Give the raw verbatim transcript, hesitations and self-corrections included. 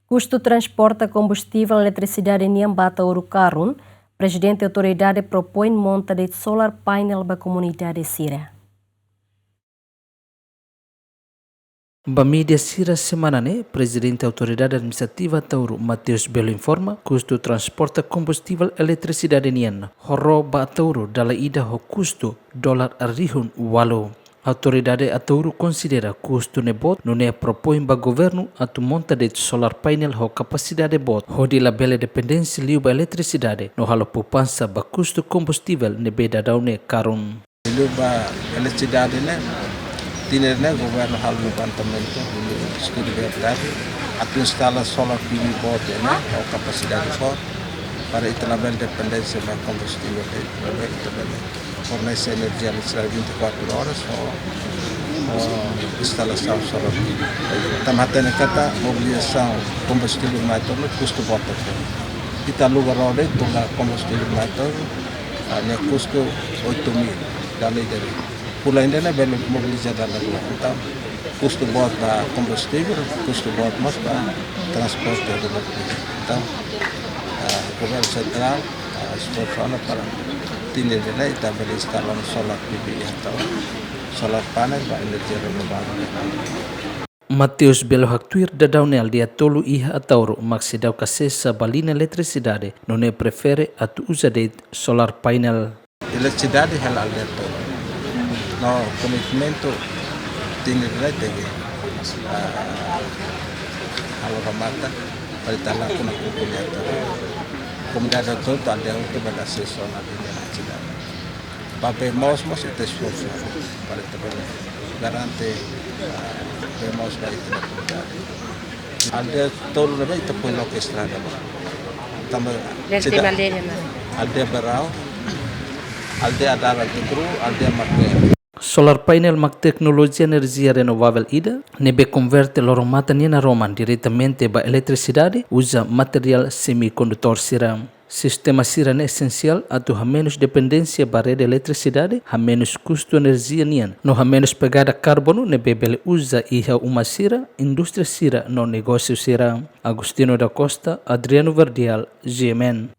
Kustu transporta kombustivel eletrisidade nian ba Ataúro karun, Prezidente Autoridade propoin monta de'it solar painel ba komunidade sira. Ba mídia sira semana ne'e, Prezidente Autoridade Administrativa Ataúro, Mateus Belo informa, kustu transporta kombustivel eletrisidade nian, horo ba Ataúro dala ida ho kustu dolar rihun ualu. Autoridade Ataúro konsidera kustu ne'e boot, nune'e propoin ba governu atu monta de'it solar painel ho kapasidade boot, hodi labele dependénsia liu ba eletrisidade, no halo poupansa ba kustu kombustivel ne'ebé daudaun ne'e karun. Liu ba eletrisidade ne'e, tinan ne'e governu halo levantamentu, halo estudu verdade, atu instala solar P V boot ne'e, ho kapasidade boot, para ita labele dependénsia ba kombustivel, ita labele, ita labele fornese enerjia eletrisidade vinte e quatro horas ho, ho instalasaun solar P V. Tanba hatene katak mobilizasaun kombustivel mai Ataúro ne'e kustu boot. Ita aluga roda, tula kombustivel mai Ataúro, ah, ne'e kustu oito mil, dala ida. Pula ida ne'e bele mobiliza dala rua. Entaun, kustu boot ba kombustivel, kustu boot mós ba transporte de mobiliza. Entaun, ah, governu sentrál, ah, esforsu ona para tinan ida ne'e ita bele instala solar P V iha Ataúro, solar painel ba enerjia renovável. Mateus Belo haktuir daudaun ne'e aldeia tolu iha Ataúro mak seidauk asesa ba liña eletrisidade, nune'e prefere atu uza de'it solar painel. Eletrisidade hela aldeia tolu. No komitmentu tinan ida ne'e tenke, ah, halo remata, para ita lakuna kuku liu Ataúro. Komunidade Ataúro, aldeia hotu bele asesu ona liña eletrisidade. Ba bee moos mós ita esforsu para ita bele garante, ah, bee moos ba ita-nia komunidade. Aldeia tolu ne'ebé ita foin loke estrada ba. Tanba Desde sida-, Maleña, Maleña. Aldeia Berau, aldeia Adar Antigru, aldeia Marquês. Solar painel mak teknolojia enerjia renovável ida, ne'ebé konverte loron-matan nia naroman diretamente ba eletrisidade, uza materiál semikondutór sira. Sistema sira-ne'e esensiál atu hamenus dependénsia ba rede eletrisidade, hamenus kustu enerjia nian, no hamenus pegada karbonu ne'ebé bele uza iha uma sira, indústria sira no negósiu sira. Agostinho da Costa, Adriano Verdial, G M N.